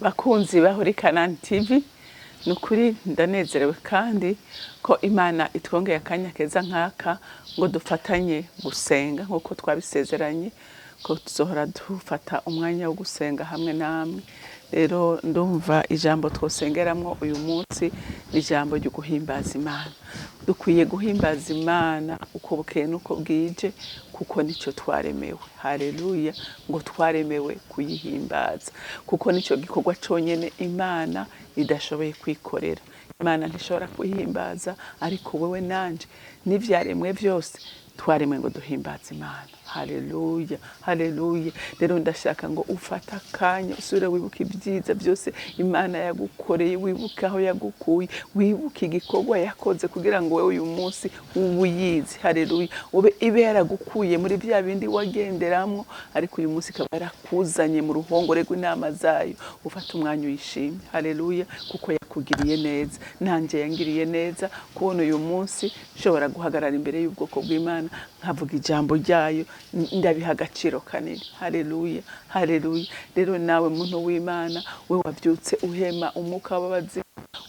Bakunzi ba Holy Canaan TV, ni ukuri ndanezerewe kandi ko Imana itwongeye akanya keza nk'aka ngo dufatanye gusenga nk'uko twabisezeranye ko tuzohora dufata umwanya wo gusenga hamwe namwe. Rero ndumva ijambo twosengeramwo uyu munsi ni ijambo ryo guhimbaza Imana. Dukwiye guhimbaza Imana uko bukeye n'uko bwije, kuko nico twaremewe. Haleluya! Ngo twaremewe kuyihimbaza, kuko nico gikorwa conyene Imana idashoboye kwikorera. Imana ntishobora kwihimbaza, ariko wewe nanje n'ivyaremwe vyose twaremwe ngo duhimbaze Imana. Haleluya, haleluya! Rero ndashaka ngo ufate akanya usubire wibuke ibyiza byose Imana yagukoreye, wibuke aho yagukuye, wibuke igikorwa yakoze kugira ngo wewe uyu munsi ube uyizi. Haleluya! Ube ibe yaragukuye muri bya bindi wagenderamwo, ariko uyu munsi ikaba yarakuzanye mu ruhongore rw'inama zayo. Ufate umwanya uyishime. Haleluya! Kuko yakugiriye neza, nanje yangiriye neza kubona uyu munsi nshobora guhagarara imbere y'ubwoko bw'Imana nkavuga ijambo ryayo, ndabiha agaciro kanini. Haleluya, haleluya! Rero nawe muntu w'Imana, we wavyutse uhema umwuka w'abazima,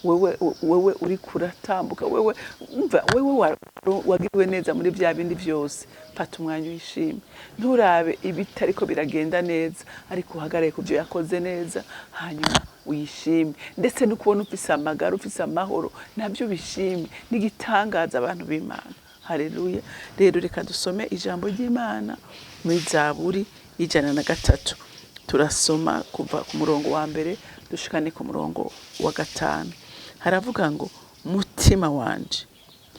wewe uri kuratambuka, wewe umva, wewe wagiriwe neza muri bya bindi byose, fata umwanya uyishime. Nturabe ibitariko biragenda neza, ariko uhagarare ku byo yakoze neza, hanyuma uyishime. Ndetse no kubona ufise amagara, ufise amahoro, nabyo bishime, n'igitangaza, abantu b'Imana. Haleluya! Rero reka dusome ijambo ry'Imana muri Zaburi 103. Turasoma kuva ku murongo wa mbere dushikane ku murongo wa gatanu. Haravuga ngo: "Mutima wanje,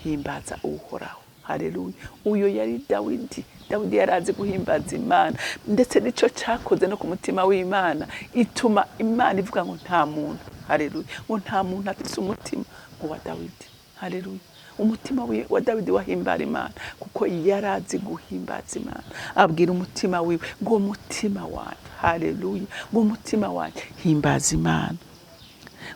himbaza Uhoraho." Haleluya! Uyo yari Dawidi. Dawidi yarazi guhimbaza Imana, ndetse nico cakoze no ku mutima w'Imana, ituma Imana ivuga ngo nta muntu, haleluya, ngo nta muntu afise umutima nk'uwa Dawidi. Haleluya! Umutima wa Dawidi wahimbara Imana kuko yarazi guhimbaza Imana. Abwira umutima wiwe ngo: "Mutima wanje, haleluya, ngo mutima wanje, himbaza Imana,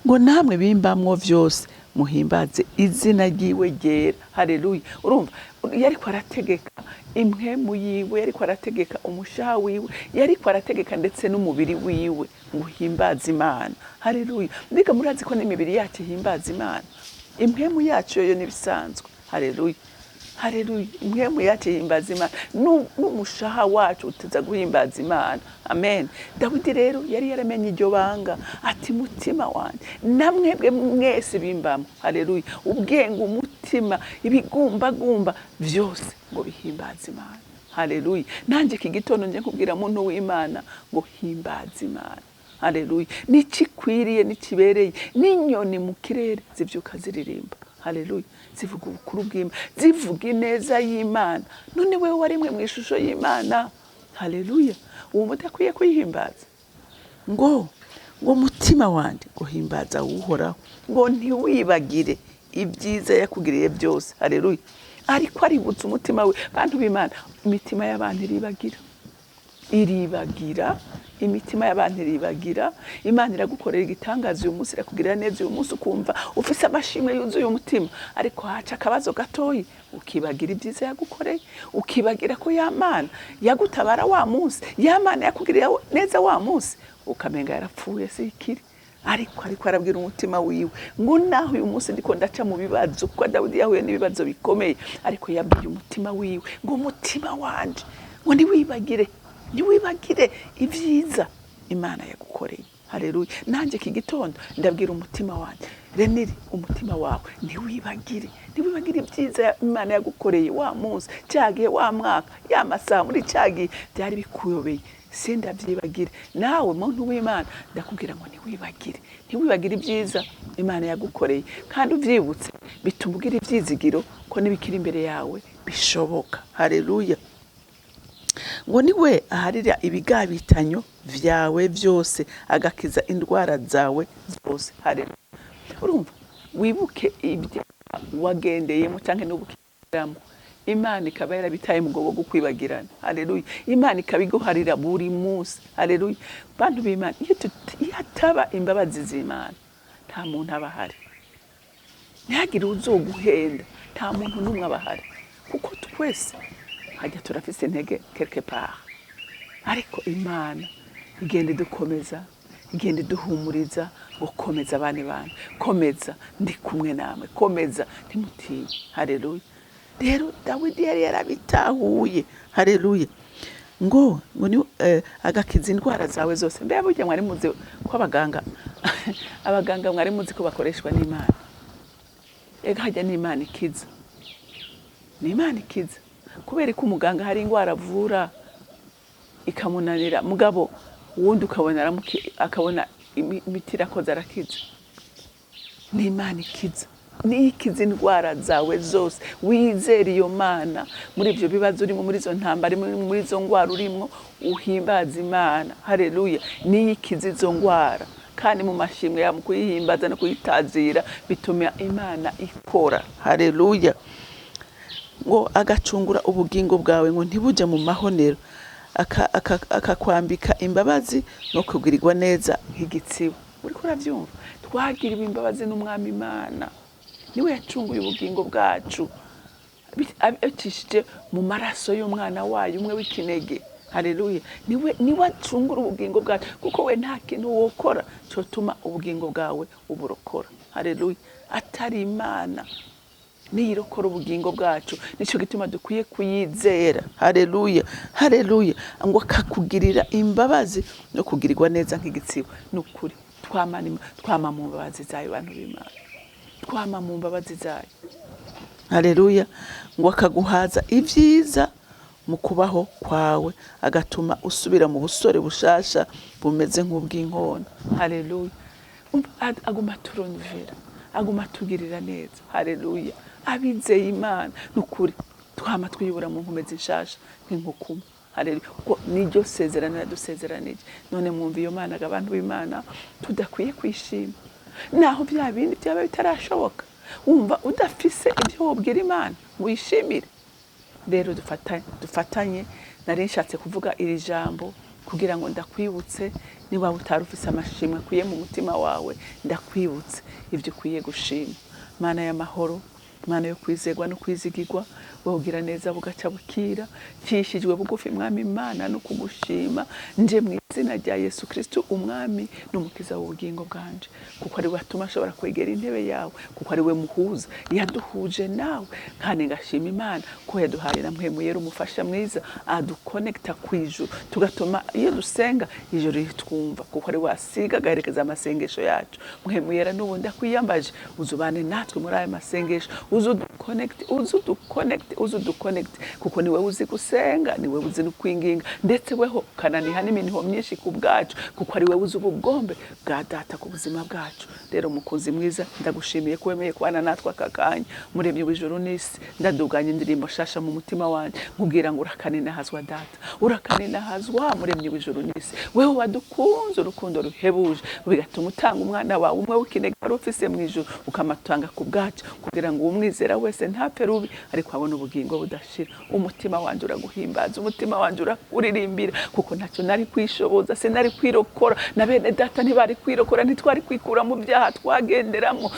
ngo namwe bimbamwo vyose muhimbaze izina ryiwe ryera." Haleluya! Urumva, yariko arategeka impwemu yiwe, yariko arategeka umushaha wiwe, yariko arategeka ndetse n'umubiri wiwe ngo uhimbaze Imana. Haleluya! Mbega murazi ko n'imibiri yacu ihimbaza Imana? Impwemu yacu yoyo n'ibisanzwe. Haleluya, haleluya! Impwemu yacu ihimbaza Imana, n'umushaha wacu uteza guhimbaza Imana. Amen. Dawidi rero yari yaramenye iryo banga, ati: "Mutima wanje, namwebwe mwese bimbamo." Haleluya! Ubwenge, umutima, ibigumbagumba vyose ngo bihimbaze Imana. Haleluya! Nanjye iki gitondo nje nkubwira, muntu w'Imana, ngo himbaze Imana. Haleluya! N'ikikwiriye, n'ikibereye, n'inyoni mu kirere zivyuka ziririmba. Haleluya! Zivuga ubukuru bw'Imana, zivuga ineza y'Imana. None wewe warimwe mu ishusho y'Imana, haleluya, uwo mudakwiye kuyihimbaza? Ngo mutima wanje, ngo himbaza Uhoraho, ngo ntiwibagire ibyiza yakugiriye byose. Haleluya! Ariko aributsa umutima we. Bantu b'Imana, imitima y'abantu iribagira, iribagira. Imitima y'abantu iribagira. Imana iragukorera igitangaza uyu munsi, irakugirira neza uyu munsi, ukumva ufise amashimwe yuzuye umutima, ariko haca akabazo gatoyi ukibagira ibyiza yagukoreye, ukibagira ko ya Mana yagutabara wa munsi, ya Mana yakugirira neza wa munsi, ukamenga yarapfuye, si ikiri. Ariko arabwira umutima wiwe ngo naho uyu munsi ndiko ndaca mu bibazo, kuko Dawidi yahuye n'ibibazo bikomeye, ariko yabwiye umutima wiwe ngo: "Umutima wanje, ngo ntiwibagire, ntiwibagire ibyiza Imana yagukoreye." Haleluya! Nanjye iki gitondo ndabwira umutima wanjye, reniri umutima wawe, ntiwibagire, ntiwibagire ibyiza Imana yagukoreye wa munsi, cya gihe, wa mwaka, ya masaha, muri cya gihe byari bikuyobeye. Sindabyibagire. Nawe muntu w'Imana, ndakubwira ngo ntiwibagire, ntiwibagire ibyiza Imana yagukoreye. Kandi ubyibutse bituma ugira ibyizigiro ko n'ibikiri imbere yawe bishoboka. Haleluya! Ngo niwe aharira ibigabitanyo vyawe byose, agakiza indwara zawe zose. Haleluya! Urumva, wibuke ibyo wagendeyemo cyangwa n'ubukigeramo, Imana ikaba yarabitaye mu bwobo bwo kwibagirana. Haleluya! Imana ikaba iguharira buri munsi. Haleluya! Bantu b'Imana, iyo hataba imbabazi z'Imana, nta muntu aba ahari. Ntihagire uzoguhenda, nta muntu n'umwe aba ahari, kuko twese hajya turafise intege quelque part, ariko Imana igenda idukomeza. Igenda iduhumuriza ngo komeza abana banyu, komeza, ndi kumwe namwe, komeza, ntimutinye. Haleluya. Rero Dawidi yari yarabitahuye. Haleluya. Ngo ni agakiza indwara zawe zose. Mbe burya mwari muzi ko abaganga mwari muzi ko bakoreshwa n'Imana? Ega hajya n'Imana ikiza, ni Imana ikiza. Kubera ko umuganga hari indwara avura ikamunanira, mugabo uwundi ukabona akabona imiti irakoze, arakiza. Ni Imana ikiza, niyo ikiza indwara zawe zose. Wizere iyo Mana muri ibyo bibazo urimo, muri izo ntambara urimo, muri izo ndwara urimo, uhimbaza Imana. Haleluya. Niyo ikiza izo ndwara, kandi mu mashimwe yawe, mu kuyihimbaza no kuyitazira, bituma Imana ikora. Haleluya. Ngo agacungura ubugingo bwawe ngo ntibujye mu mahonero, akakwambika imbabazi no kugirirwa neza nk'igitsibo. Uriko uravyumva? Twagiriwe imbabazi n'Umwami Imana, niwe yacunguye ubugingo bwacu abicishije mu maraso y'umwana wayo umwe w'ikinege. Haleluya. Niwe acungura ubugingo bwacu, kuko we nta kintu wokora cyotuma ubugingo bwawe uburokora. Haleluya. Atari Imana niyirokora ubugingo bwacu. Nicyo gituma dukwiye kuyizera. Haleluya, haleluya. Ngo akakugirira imbabazi no kugirirwa neza nk'igitsibo. Ni ukuri twama mu mbabazi zayo, bantu b'Imana, twama mu mbabazi zayo. Haleluya. Ngo akaguhaza ibyiza mu kubaho kwawe, agatuma usubira mu busore bushasha bumeze nk'ubw'inkona. Haleluya. Aguma aturonvera, aguma atugirira neza. Haleluya. Abizeye Imana, ni ukuri twama twiyubura mu nkomezi nshasha nk'inkukuma. Haleluya. Kuko niryo sezerano yadusezeranije. None mwumva iyo Mana, abantu b'Imana, tudakwiye kwishima naho bya bindi byaba bitarashoboka? Wumva udafise ibyo wobwira Imana ngo uyishimire? Rero dufatanye. Nari nshatse kuvuga iri jambo kugira ngo ndakwibutse, niba utari ufise amashimwe akwiye mu mutima wawe, ndakwibutse ibyo ukwiye gushima. Mana y'amahoro, Mana yo kwizerwa no kwizigirwa, wowe ugira neza bugaca bukira, nshishijwe bugufi, Mwami Imana, no kugushima nje mu izina rya Yesu Kristo, Umwami n'Umukiza w'ubugingo bwanje, kuko ari we atuma ashobora kwegera intebe yawe, kuko ari we muhuza yaduhuje nawe. Kandi ngashima Imana ko yaduhaye na Mpwemu Yera, umufasha mwiza adukonekita ku ijuru, tugatuma iyo dusenga ijuru ritwumva, kuko ari we asiga agaherekeza amasengesho yacu. Mpwemu Yera, n'ubu ndakwiyambaje, uzubane natwe muri aya masengesho, uzudukonekite, uzudukonekite, uzudukonekite, kuko niwe uzi gusenga, niwe uzi no kwinginga, ndetse weho ukananiha n'iminiho myinshi ku bwacu, kuko ari wewe uzi ubugombe bwa Data ku buzima bwacu. Rero mukunzi mwiza, ndagushimiye ko wemeye kubana natwe aka kanya. Muremyi w'ijuru n'isi, ndaduganya indirimbo shasha mu mutima wanjye, nkubwira ngo urakaninahazwa Data, urakaninahazwa Muremyi w'ijuru n'isi, wewe wadukunze urukundo ruhebuje, bigatuma utanga umwana wawe umwe w'ikinege wari ufise mu ijuru, ukamatanga ku bwacu, kugira ngo umwizera wese ntapfe rubi, ariko abone ubugingo budashira. Umutima wanjye uraguhimbaza, umutima wanjye urakuririmbira, kuko ntacyo nari kwishoboza, sinari kwirokora, na bene data ntibari kwirokora, ntitwari kwikura mu byaha twagenderamo,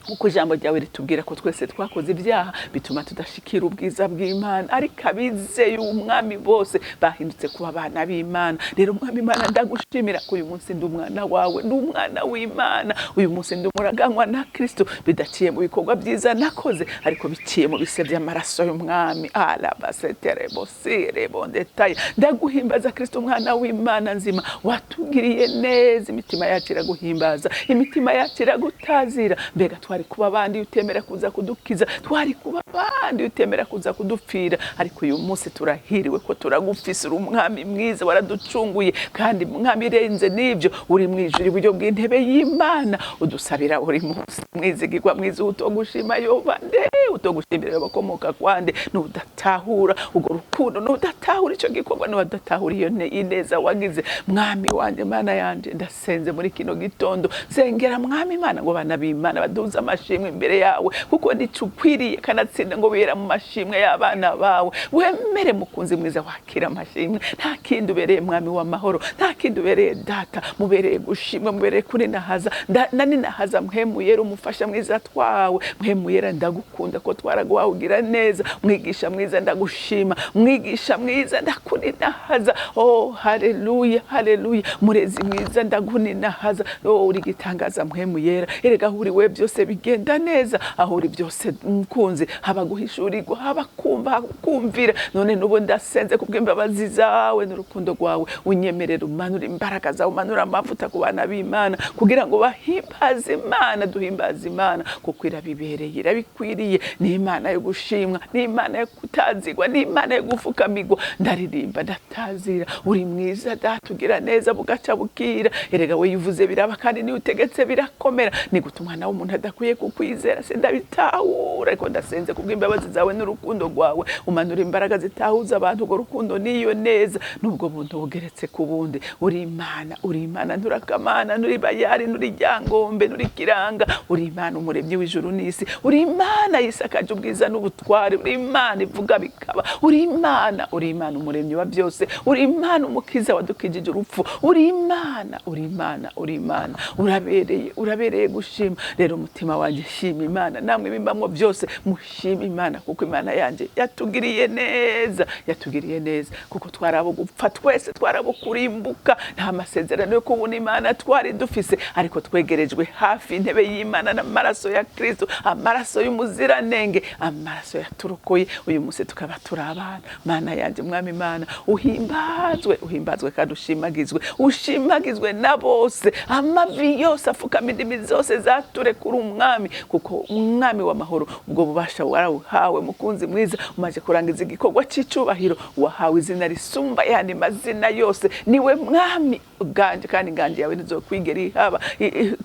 kuko ijambo ryawe ritubwira ko twese twakoze ibyaha bituma tudashikira ubwiza bw'Imana, ariko abizeye Umwami bose bahindutse kuba abana b'Imana. Rero Umwami Imana, ndagushimira ko uyu munsi ndi umwana wawe, ndi umwana w'Imana. Uyu munsi ndi umuraganywa na Kristo, bidaciye mu bikorwa byiza nakoze, ariko biciye mu bise by'amaraso y'Umwami. Alabaseterebosirебondetaye. Ndaguhimbaza Kristo, umwana w'Imana nzima, watugiriye neza. Imitima yacu iraguhimbaza, imitima yacu iragutazira. Mbega twari kuba abandi utemera kuza kudukiza, twari kuba abandi utemera kuza kudupfira, ariko uyu munsi turahiriwe ko turagufise. Uri Umwami mwiza, waraducunguye, kandi Mwami, irenze n'ibyo, uri mu ijuru iburyo bw'intebe y'Imana, udusabira buri munsi. Mwizigirwa mwiza, utogushima yoba nde? Utogushimira yobakomoka kwande? Nudatahura urwo rukundo, nudatahura icyo gikorwa, nudatahura iyo ineza wagize, Mwami wanje, Mana yanje, ndasenze muri kino gitondo, sengera Mwami Imana ngo abana b'Imana baduze amashimwe imbere yawe, kuko nico ukwiriye, kanatsinda ngo bera mu mashimwe y'abana bawe. Wemere mukunzi mwiza wakira amashimwe, nta kindi ubereye mwami w'amahoro, nta kindi ubereye data, mubereye gushimwa, mubereye kuninahaza, naninahaza mpwemuyera umufasha mwiza twawe, mpwemuyera ndagukunda ko twaraguhawe ugira neza, mwigisha mwiza ndagushima, mwigisha mwiza ndakuninahaza. Oh haleluya, haleluya, murezi mwiza ndakuninahaza. Oh uri gitangaza mpwemuyera, erega aho uri we byose bigenda neza, aho uri byose mukunzi haba guhishurirwa, haba kumva, haba kumvira. None nubu ndasenze kubw'imbabazi zawe n'urukundo rwawe, unyemerera umanura imbaraga zawe, umanura amavuta ku bana b'Imana kugira ngo bahimbaze Imana, duhimbaze Imana kuko irabibereye, irabikwiriye. Ni Imana yo gushimwa, ni Imana yo kutazigwa, ni Imana yo gufukamigwa. Ndaririmba ndatazira, uri mwiza data, ugira neza bugaca bukira. Erega we yuvuze biraba, kandi niyo utegetse birakomera. Ni gute umwana w'umuntu adakwiye kukwizera? Sindabitahura, ariko ndasenze kubw'imbabazi zawe n'urukundo rwawe, umanura imbaraga zitahuza abantu urwo rukundo n'iyo neza n'ubwo buntu bugeretse ku bundi. Uri Imana, uri Imana, nturakamana, nturi bayari, nturi ryangombe, nturi kiranga. Uri Imana umuremyi w'ijuru n'isi, uri Imana yisakaje ubwiza n'ubutware, uri Imana ivuga bikaba, uri Imana, uri Imana umuremyi wa byose, uri Imana umukiza wadukijije urupfu, uri Imana, uri Imana, uri Imana, urabereye, urabereye gushima. Rero umutima wanjye shima Imana, namwe bimbamwo byose mushima Imana, kuko Imana yanjye yatugiriye neza, yatugiriye neza, kuko twarabo gupfa twese, twarabo kurimbuka, nta masezerano yo kubona Imana twari dufise, ariko twegerejwe hafi intebe y'Imana n'amaraso ya Kristo, amaraso y'umuziranenge, amaraso yaturokoye. Uyu munsi tukaba turi abana. Mana yanjye, mwami Imana, uhimbazwe, uhimbazwe kandi ushimagizwe, ushimagizwe na bose, amavi yose afukama, indimi zose zature kuri umwami, kuko umwami w'amahoro ubwo bubasha warawuhawe. Mukunzi mwiza, umaze kurangiza igikorwa cy'icubahiro, wahawe izina risumba yandi mazina yose, niwe mwami ubwanje, kandi inganje yawe ntizokwigera ihaba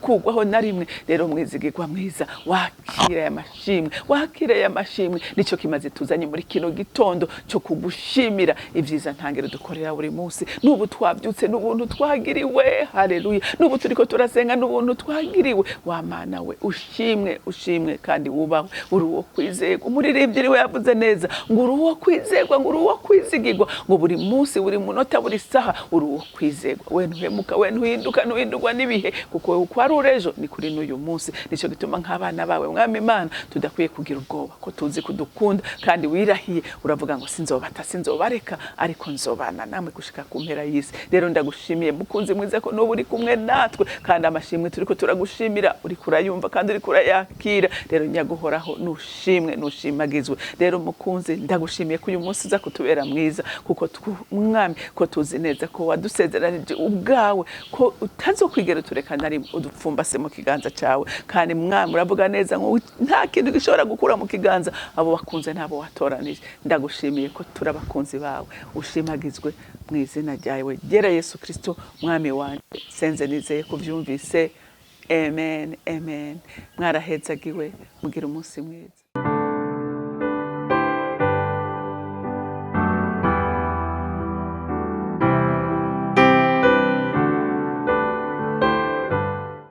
kugwaho na rimwe. Rero mwizigirwa mwiza, wakira aya mashimwe, wakira aya mashimwe, nicyo kimaze tuzanye muri kino gitondo cyo kugushimira ibyiza ntangero dukorera buri munsi. N'ubu twabyutse n'ubuntu twagiriwe, haleluya. N'ubu turiko turasenga n'ubuntu twagiriwe. Wa Mana we, ushimwe, ushimwe kandi wubahwe, uri uwo kwizerwa. Umuririmbyi we yavuze neza ngo uri uwo kwizerwa, ngo uri uwo kwizigirwa, ngo buri munsi, buri munota, buri saha uri uwo kwizerwa. We ntuhemuka, we ntuhinduka, ntuhindurwa n'ibihe, kuko uko wari uri ejo ni kuri n'uyu munsi. Nicyo gituma nk'abana bawe mwami Imana tudakwiye kugira ubwoba, ko tuzi kudukunda kandi wirahiye uravuga ngo sinzobata, sinzobareka, ariko nzobana namwe gushika ku mpera y'isi. Rero ndagushimiye mukunzi mwiza ko n'ubu uri kumwe natwe, kandi amashimwe turiko turagushimira uri kurayumva kandi uri kurayakira. Rero nyaguhoraho nushimwe, nushimagizwe. Rero mukunzi ndagushimiye ko uyu munsi uza kutubera mwiza, kuko mwami ko tuzi neza ko wadusezeranije ubwawe ko utazokwigera utureka na rimwe, udupfumbase mu kiganza cyawe. Kandi mwami uravuga neza ngo nta kintu gishobora gukura mu kiganza abo bakunze n'abo watoranije. Ndagushimiye ko turi abakunzi bawe, ushimagizwe mu izina ryawe gera Yesu Kristo mwami wanjye. Senze nizeye kubyumvise. Amen, amen. Mwarahezagiwe, mugira umunsi mwiza.